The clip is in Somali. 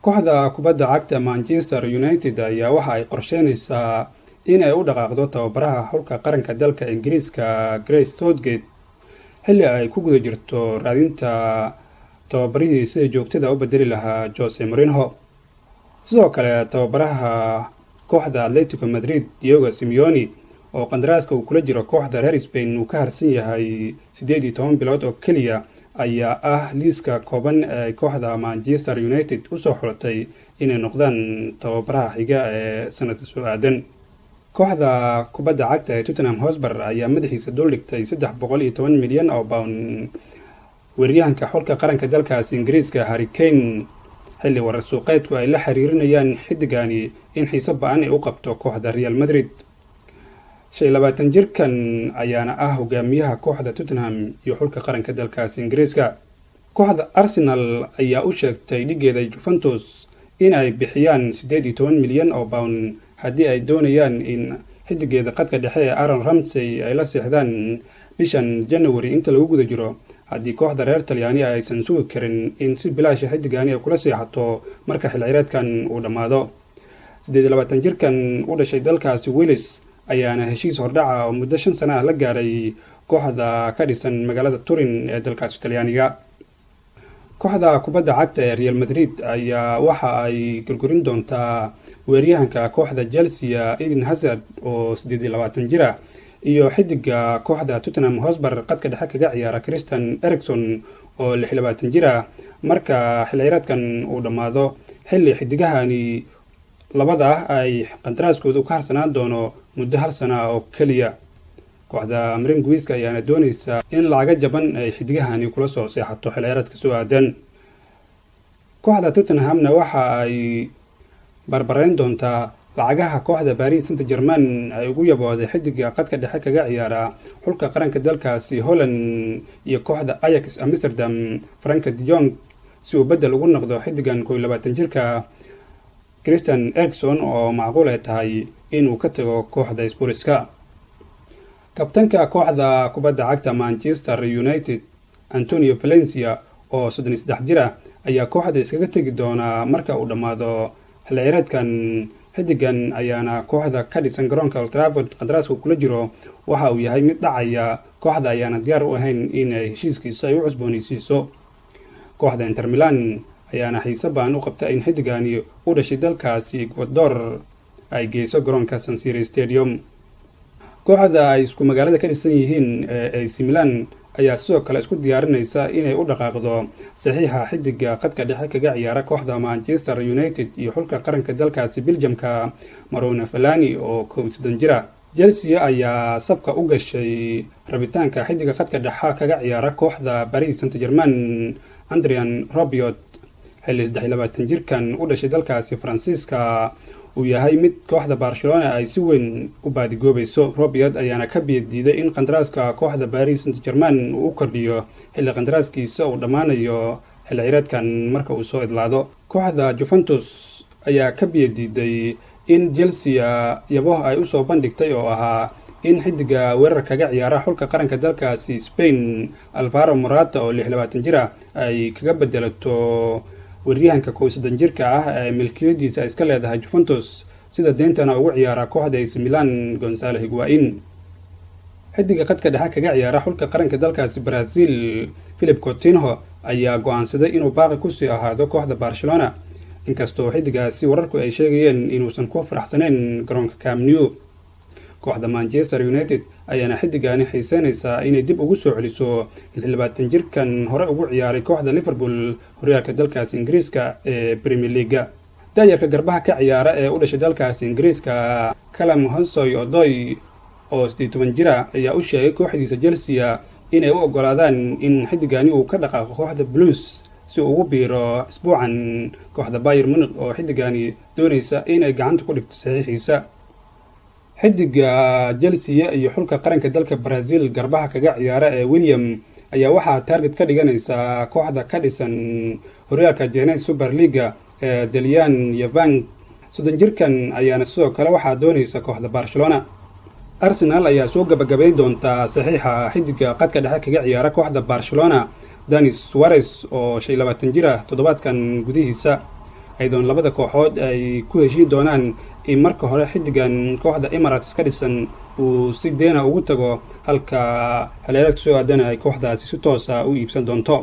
Kooxda kubadda cagta Manchester United ayaa waxa ay qorsheynaysaa in ay u dhaqaaqdo tababaraha xulka qaranka dalka Ingiriiska Grace Southgate, xilli ay ku guda jirto raadinta tababarihii sida joogtada u bedeli lahaa Jose Mourinho. Sidoo kale tababaraha kooxda Atletico Madrid Diego Simeone, oo qandaraaska uu kula jiro kooxda reer Spain uu ka harsan yahay 18 bilood oo keliya, ayaa ah liiska kooban ee kooxda Manchester United usoo xulatay inay noqdaan tababaraha xiga ee sanadka soo aadan. Kooxda kubadda cagta ee Tottenham Hotspur ayaa madaxiisa duldhigtay 310 milyan oo pound weeraryahanka xulka qaranka dalkaasi Ingiriiska Harry Kane, xilli warar suuqeedku ay la xiriirinayaan xiddigani in xiiso ba-an ay u qabto kooxda Real Madrid. 25 jirkan ayaana ah hogaamiyaha kooxda Tottenham iyo xulka qaranka dalkaasi Ingiriiska. Kooxda Arsenal ayaa u sheegtay dhigeeda Juventus in ay bixiyaan 18 milyan oo pound haddii ay doonayaan in xidigeeda qadka dhexe ee Aaron Ramsey ay la seexdaan bishan January inta lagu guda jiro, haddii kooxda reer Talyaani aysan sugi karin in si bilaasha xidigani ay kula seexato marka xil ciyaareedkan uu dhammaado. 28 jirkan u dhashay dalkaasi Wales ayaana heshiis hordhaca oo muddo 5 sano ah la gaaray kooxda ka dhisan magaalada Turin ee dalkaasi Talyaaniga. Kooxda kubadda cagta ee Real Madrid ayaa waxa ay gurgurin doontaa weeraryahanka kooxda Chelsea Eden Hazard oo 28 jir ah iyo xidiga kooxda Tottenham Hotspur qadka dhexe kaga ciyaara Christian Eriksen oo 26 jir ah marka xil ciyaareedkan uu dhammaado, xilli xidigahani labada ah ay qandaraaskooda ka harsanaan doono muddo hal sana oo keliya. Kooxda Merengueska ayaana doonaysa in lacaga jaban ay xidigahani kula soo seexato xil ciyaareedka soo aadan. Kooxda Tottenhamna waxa ay barbarayn doontaa lacagaha kooxda Paris Saint-Germain ay ugu yabooday xidiga qadka dhexe kaga ciyaara xulka qaranka dalkaasi Holland iyo kooxda Ajax Amsterdam Frank de Jong, si uu bedel ugu noqdo xidigan 21 jirka Christian Eriksen oo macquul ay tahay inuu ka tago kooxda Spurska. Kabtanka kooxda kubadda cagta Manchester United Antonio Valencia oo 33 jir ah ayaa kooxda iskaga tegi doona marka uu dhammaado xil ciyaareedkan. Xidigan ayaana kooxda ka dhisan garoonka Old Trafford qandaraaska kula jiro waxa uu yahay mid dhacaya, kooxda ayaana diyaar u ahayn inay heshiiskiisa ay u cusboonaysiiso. Kooxda Inter Milan ayaana xiise baan u qabta in xidigani u dhashay dalkaasi Ecuador ay geyso garoonka San Siro Stadium. Kooxda ay isku magaalada ka dhisan yihiin ee AC Milan ayaa sidoo kale isku diyaarinaysa inay u dhaqaaqdo saxiixa xidiga qadka dhexe kaga ciyaara kooxda Manchester United iyo xulka qaranka dalkaasi Belgiumka Marouane Fellaini oo 31 jir ah. Chelsea ayaa sabka u gashay rabitaanka xidiga qadka dhexe kaga ciyaara kooxda Paris Saint-Germain Adrien Rabiot, xilli 23 jirkan u dhashay dalkaasi Faransiiska uu yahay mid kooxda Barcelona ay si weyn u baadigoobayso. Rabiot ayaana ka biyo diiday in qandaraaska kooxda Paris Saint-Germain uu u kordhiyo xilli qandaraaskiisa uu dhammaanayo xilli ciyaareedkan marka uu soo idlaado. Kooxda Juventus ayaa ka biyo diiday in Chelsea yabo ay usoo bandhigtay oo ahaa in xidiga weerar kaga ciyaara xulka qaranka dalkaasi Spain Alvaro Morata oo 26 jir ah ay kaga bedelato weeraryahanka 31 jirka ah ee milkiyadiisa iska leedahay Juventus, sida deyntana ugu ciyaara kooxda AC Milan Gonzalo Higuain. Xidiga qadka dhexe kaga ciyaara xulka qaranka dalkaasi Brazil Philip Coutinho ayaa go'aansaday inuu baaqi kusii ahaado kooxda Barcelona, inkastoo xidigaasi wararku ay sheegayeen inuusan ku faraxsanayn garoonka Camp Nou. Kooxda Manchester United ayaana xidigani xiiseynaysaa inay dib ugu soo celiso 26 jirkan hore ugu ciyaaray kooxda Liverpool horyaalka dalkaasi Ingiriiska ee Premier League. Daayarka garbaha ka ciyaara ee u dhashay dalkaasi Ingiriiska Callum Hudson-Odoi oo 18 jir ah ayaa u sheegay kooxdiisa Chelsea inay u oggolaadaan in xidigani uu ka dhaqaaqo kooxda Blues si uu ugu biiro isbuucan kooxda Bayern Munich oo xidigani doonaysa inay gacanta ku dhigto saxiixiisa. Xidiga Chelsea iyo xulka qaranka dalka Brazil garbaha kaga ciyaara ee William ayaa waxaa target ka dhiganaysa kooxda ka dhisan horyaalka Chinese Super League ee Dalian Yifang. 30 jirkan ayaana sidoo kale waxaa doonaysa kooxda Barcelona. Arsenal ayaa soo gabagabayn doontaa saxiixa xidiga qadka dhexe kaga ciyaara kooxda Barcelona Denis Suarez oo 25 jir ah toddobaadkan gudihiisa, Iyadoon labada kooxood ay ku heshiin doonaan in marka hore xiddigan kooxda Emirates ka dhisan uu si deena ugu tago, halka xilciyaareedka soo aadana ay kooxdaasi si toosa u iibsan doonto.